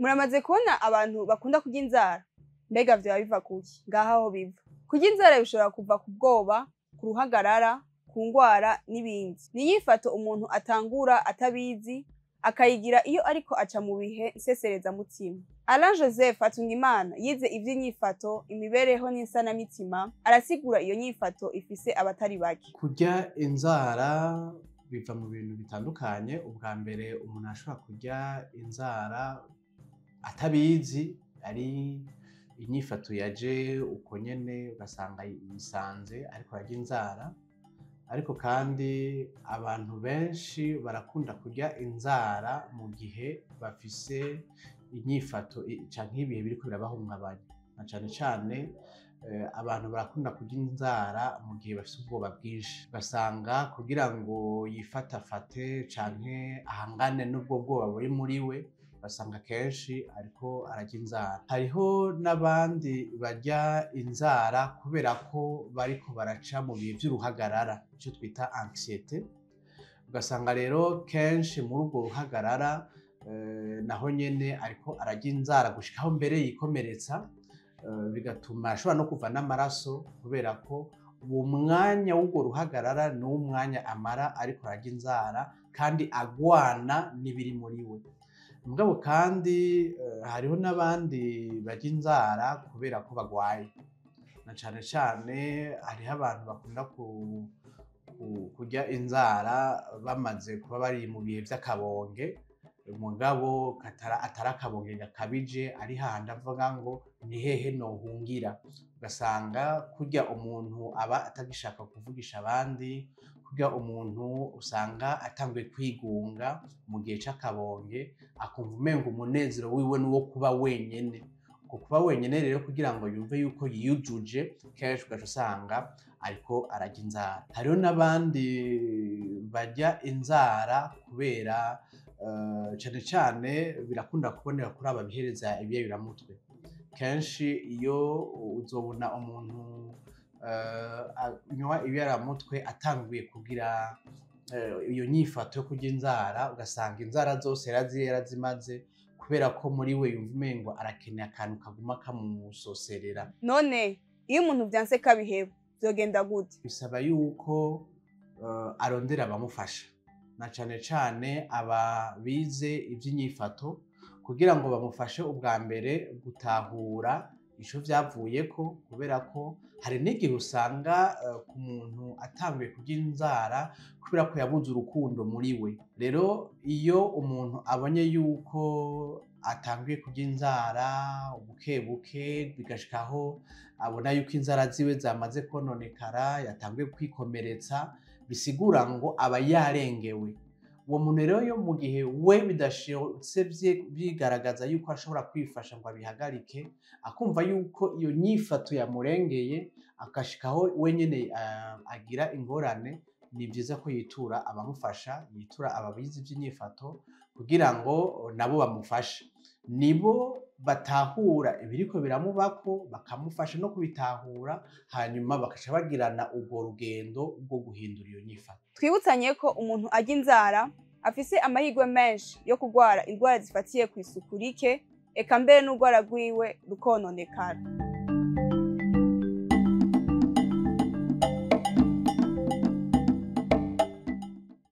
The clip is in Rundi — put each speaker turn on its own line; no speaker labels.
Muramaze kubona abantu bakunda kurya inzara? Mbega vyoba biva kuki? Ngaha aho biva. Kurya inzara bishobora kuva ku bwoba, ku ruhagarara, ku ngwara n'ibindi. Ni inyifato umuntu atangura atabizi, akayigira iyo ariko aca mu bihe nseserezamutima. Alain Joseph Hatungimana yize ivy'inyifato, imibereho n'insanamitima, arasigura iyo nyifato ifise abatari bake.
Kurya inzara biva mu bintu bitandukanye. Ubwa mbere, umuntu ashobora kurya inzara atabizi, ari inyifato yaje uko nyene, ugasanga yisanze ariko ararya inzara. Ariko kandi abantu benshi barakunda kurya inzara mu gihe bafise inyifato canke ibihe biriko birabahungabanya. Na cane cane abantu barakunda kurya inzara mu gihe bafise ubwoba bwinshi, ugasanga kugira ngo yifatafate canke ahangane n'ubwo bwoba buri muri we, ugasanga kenshi ariko ararya inzara. Hariho n'abandi barya inzara kubera ko bariko baraca mu bihe vy'uruhagarara, ico twita anxiété. Ugasanga rero kenshi muri urwo ruhagarara naho nyene ariko ararya inzara gushikaho mbere yikomeretsa, bigatuma ashobora no kuva n'amaraso, kubera ko uwo mwanya w'urwo ruhagarara ni umwanya amara ariko ararya inzara kandi agwana n'ibiri muri we. Mugabo kandi hariho n'abandi barya inzara kubera ko bagwaye. Na cane cane hariho abantu bakunda kurya inzara bamaze kuba bari mu bihe vy'akabonge, mugabo atari akabonge gakabije, ari hahandi avuga ngo ni hehe nohungira. Ugasanga kurya umuntu aba atagishaka kuvugisha abandi, kurya umuntu usanga atanguye kwigunga mu gihe c'akabonge, akumva umengo umunezero wiwe nuwo kuba wenyene. Uko kuba wenyene rero, kugira ngo yumve yuko yiyujuje, kenshi ugaca usanga ariko ararya inzara. Hariho n'abandi barya inzara kubera cane cane birakunda kuboneka kuri aba bihereza ibiyayuramutwe. Kenshi iyo uzobona umuntu anywa ibiyayuramutwe atanguye kugira iyo nyifato yo kurya inzara, ugasanga inzara zose yarazimaze, kubera ko muri we yumva umengo arakeneye akantu kaguma kamusoserera.
None iyo umuntu vyanse kabiheba, vyogenda gute?
Bisaba yuko arondera abamufasha, na cane cane aba bize ivy'inyifato, kugira ngo bamufashe ubwa mbere gutahura ico vyavuyeko, kubera ko hari n'igihe usanga ku muntu atanguye kurya inzara kubera ko yabuze urukundo muri we. Rero iyo umuntu abonye yuko atanguye kurya inzara buke buke, bigashikaho abona yuko inzara ziwe zamaze kononekara, yatanguye kwikomeretsa, bisigura ngo aba yarengewe. Uwo muntu rero, yo mu gihe we bidashobotse bigaragaza yuko ashobora kwifasha ngo abihagarike, akumva yuko iyo nyifato yamurengeye, agashikaho wenyene agira ingorane, ni vyiza ko yitura abamufasha, yitura ababizi ivy'inyifato, kugira ngo nabo bamufashe. Nibo batahura ibiriko biramubako, bakamufasha no kubitahura, hanyuma bakaca bagirana urwo rugendo rwo guhindura iyo nyifato.
Twibutsanye ko umuntu arya inzara afise amahirwe menshi yo kurwara indwara zifatiye kw'isuku rike, eka mbere n'urwara rwiwe rukononekara.